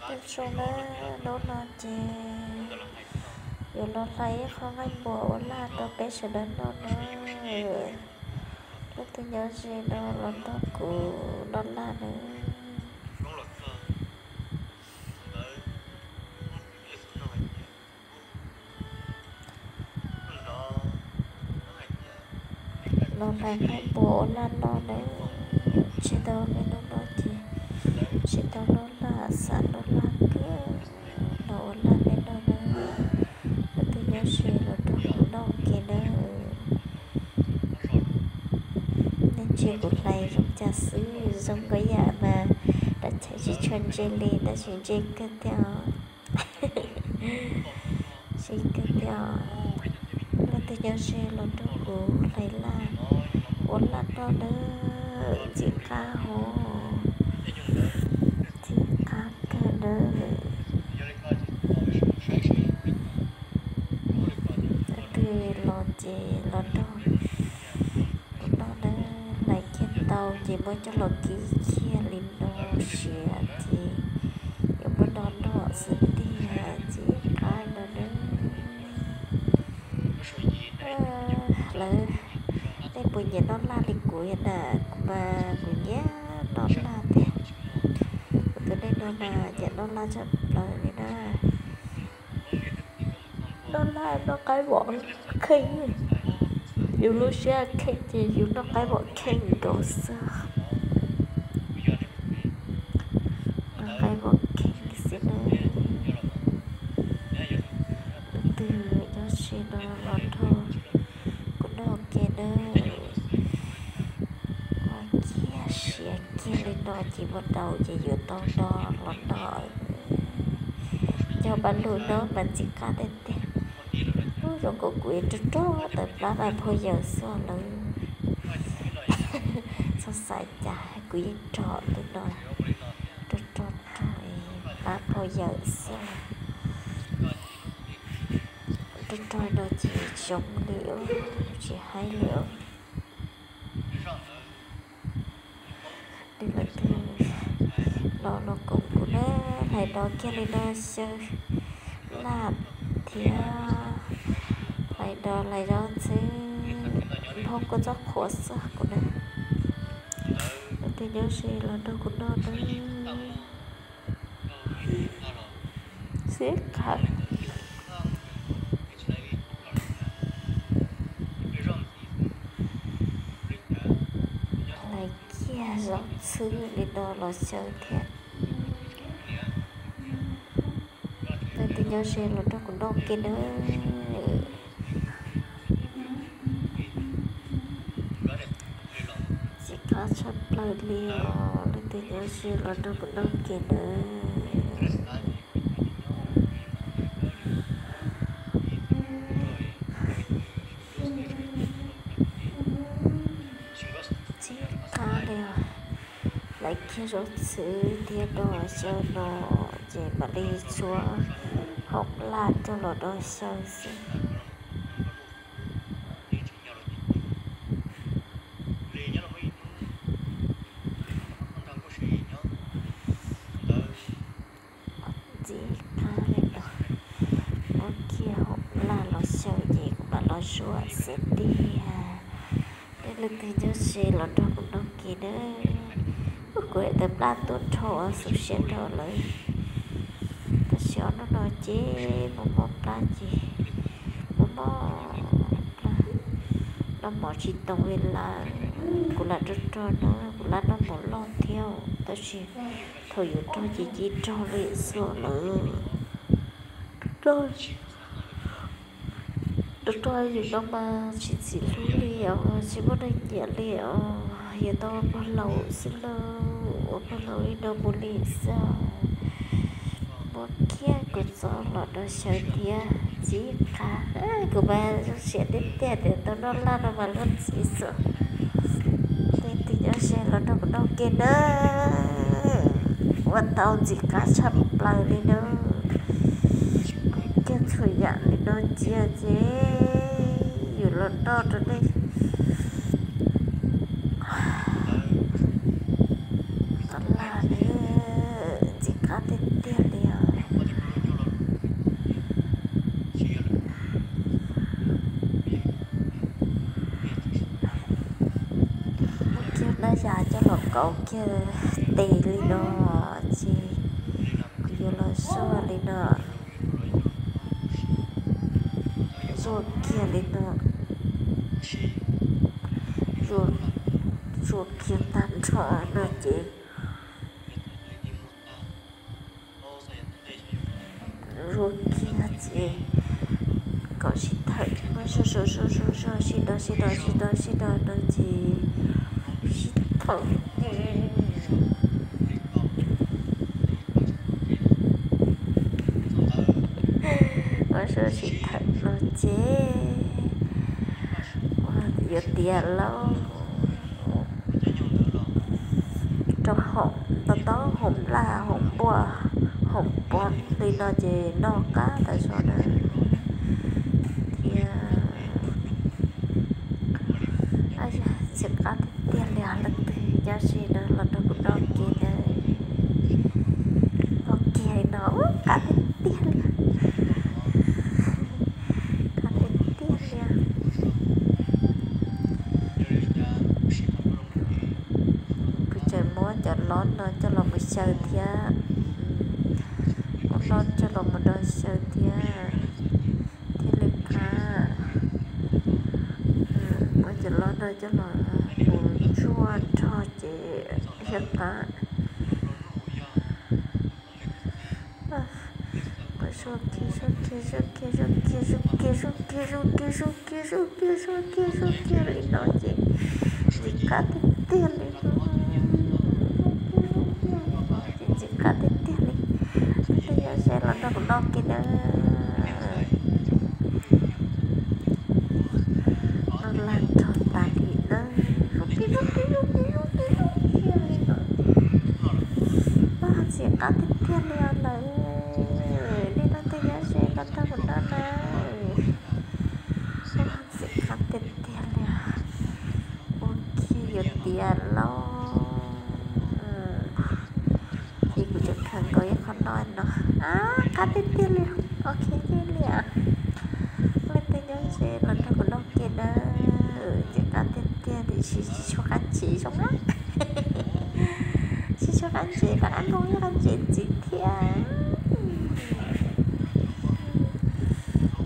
Nyob zoo na, hnub no ces yuav los hlais ib qho nqaij npuas ua laj rau peb sawv daws noj na. Leej twg nyob ze no los nrog kuv noj laj nawb. Los hlais nqaij npuas ua laj noj nawb. Tsis tau me noj no ces tsis tau noj laj, xav noj laj kawg, los ua laj me noj nawb. Leej twg nyob ze los nrog kuv noj ua ke nawb. Nej ntsia kuv hlais zoo cas xwb, zoo nkauj yam mas dab tshais tsis tshua ntse li tab sis ntse kawg thiab os. Ntse kawg thiab os. Leej twg nyob ze los nrog kuv hlais laj ua laj noj nawb. Ntxim qab hov, ntxim qab kawg nawb. Leej twg los ces los nrog kuv noj nawb. Hlais kiag tau ces muab coj los kib kiag li no siav ces yuav muab do noj xwb tiag, ntxim qab no nawb. Lawv, nej puas nyiam noj laj li kuv na? Kuv mas kuv nyiam noj laj tiag. Kuv tus neeg no mas nyiam noj laj tshaj plaws li na. Noj laj noj qaib vom kheej, yus lub siab kheej ces yus noj qaib vom kheej nkaus xwb. Noj qaib vom kheej xwb na. Leej twg nyob ze no los nrog kuv noj ua ke nawb. Ua kiag siav kiag li no ces muab daus ces yuav tau do los noj. Cog paj lug no mas ntxim qab tiag tiag. Ub, zoo nkaus kuv rog rog tawm plab mas phau yawm xwb lawm. Txhob xav cas kuv yeej rog li no, rog rog rog plab phau yawm xwb. Rog rog no ces zoo li, tsis haib li os. Leej twg los los koom kuv na, hlais do kiag li no xyaw laj thiab hlais do hlais zaub xwb, nphoo kua txob qhuav xwb kuv na. Leej twg nyob ze los nrog kuv noj nawb. Xiab khav. Hlais kiag zaub xwb li no los xyaw thiab. Leej twg nyob ze los nrog kuv noj ke nawb. Ntxim qab tshaj plaws li os, leej twg nyob ze los nrog kuv noj ke nawb. Ntxim qab li os. Hlais kiag zaub xwb thiab do xyaw no ces mam li tshuab hauv laj coj los do xyaw xwb. Ntxim qab li no, muab kiag hauv laj los xyaw ces kuv mam los zuaj xwb tiag. Nej leej twg nyob ze los nrog kuv noj ke nawb. Kuv hais tawm plab tuaj rho xum siab rau lawv. Tab sis ob hnub no ces mob mob plab ces mob mob plab, noj mov tsis tau li lawm. Kuv lam rog rog no kuv lam noj mov loj thiab tab sis thaum yus rog ces cia li rog li xwb lawm. Rog rog yus no mas tsis txim hlub li os, tsis muaj neeg nyiam li os, yuav tau ua pog laus xwb lauj, ua pog laus li no mus li xwb os. Muab kiag kuv txob los do xyaw thiab ntxim qab. Kuv mas zoo siab tiag tiag tias tau noj laj no mas luag ntxim xwb. Leej twg nyob ze los nrog kuv noj ke nawb. Ua tau ntxim qab tshaj plaws li nawb. Kiag txhua yam li no cia ces yus los noj rau nej. Tau laj li, ntxim qab tiag tiag li. Kauv kiag tes li no, ces kuv yuav los zuaj li no, zuaj kiag li no, zuaj, zuaj kiag tag nrho no ces zuaj kiag ces kom sib thawm, muab zuaj zuaj zuaj zuaj zuaj sib do sib do sib do sib do no ces sib thawm ces, muab zuaj sib thawm no ces yuav tiav lauj, rau hauv to taub hauv laj hauv npuaj hauv pob li no ces noj qab tas zog na. Thiab ntxim qab tiag tiag li os, leej twg nyob ze no los nrog kuv noj ke na. Noj kiag no qab tiag tiag li, qab tiag tiag li. Kuv tseem muab cov lob no coj los mus xyaw thiab, muab lob coj los mus do xyaw thiab, thiaj li qab. Muab cov lob no coj los mus zuaj nrog ces thiaj qab. Zuaj kiag, zuaj kiag, zuaj kiag, zuaj kiag, zuaj kiag, zuaj kiag, zuaj kiag, zuaj kiag, zuaj kiag, zuaj kiag, zuaj kiag li no ces ntxim qab tiag tiag li. Ces ntxim qab tiag tiag li. Leej twg nyob ze los nrog kuv noj ke na. Noj laj nrog tas li na. Zuaj kiag, zuaj kiag, zuaj kiag, zuaj kiag, zuaj kiag li no. Ntxim qab tiag tiag li os lawm. Nej leej twg nyob ze los nrog kuv noj na. Ntxim qab tiag tiag li. Ua kiag yuav tiav lauj. Ces kuv tseem khaws nkaus ib qho noj no. Qab tiag tiag li. Ok, li os. Leej twg nyob ze los nrog kuv noj ke na. Ntxim qab tiag tiag tiam sis tsis tshua qab ntsev zoo na. Tsis tshua qab ntsev los ab npoo ib qab ntsev ntxiv thiab.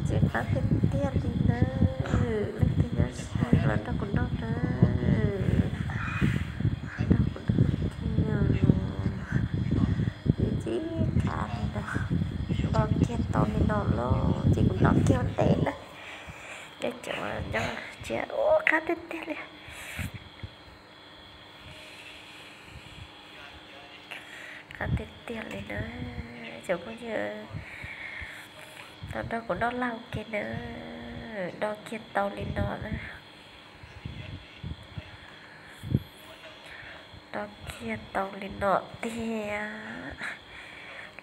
Ntxim qab tiag tiag li na. Leej twg nyob ze los nrog kuv noj na. Nrog kuv noj kiag. Ntxim qab li no. Noj kiag tau li no lauj ces kuv noj kiag ua ntej na. Nyob cov nyob tsiab ua qab tiag tiag li. Qab tiag tiag li na. Cov phooj ywg, los nrog kuv noj laj ua ke na. Noj kiag tau li no na. Noj kiag tau li no tiag.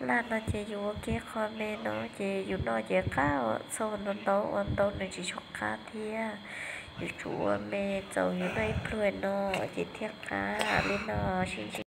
Laj no ces yus ua kiag qho me no ces yus noj ces qab, txhob ua ntau ntau, ua ntau nws tsis tshua qab thiab. Yus tsum ua me txaus yus noj ib pluag no ces thiaj qab li no. Sib ntsib.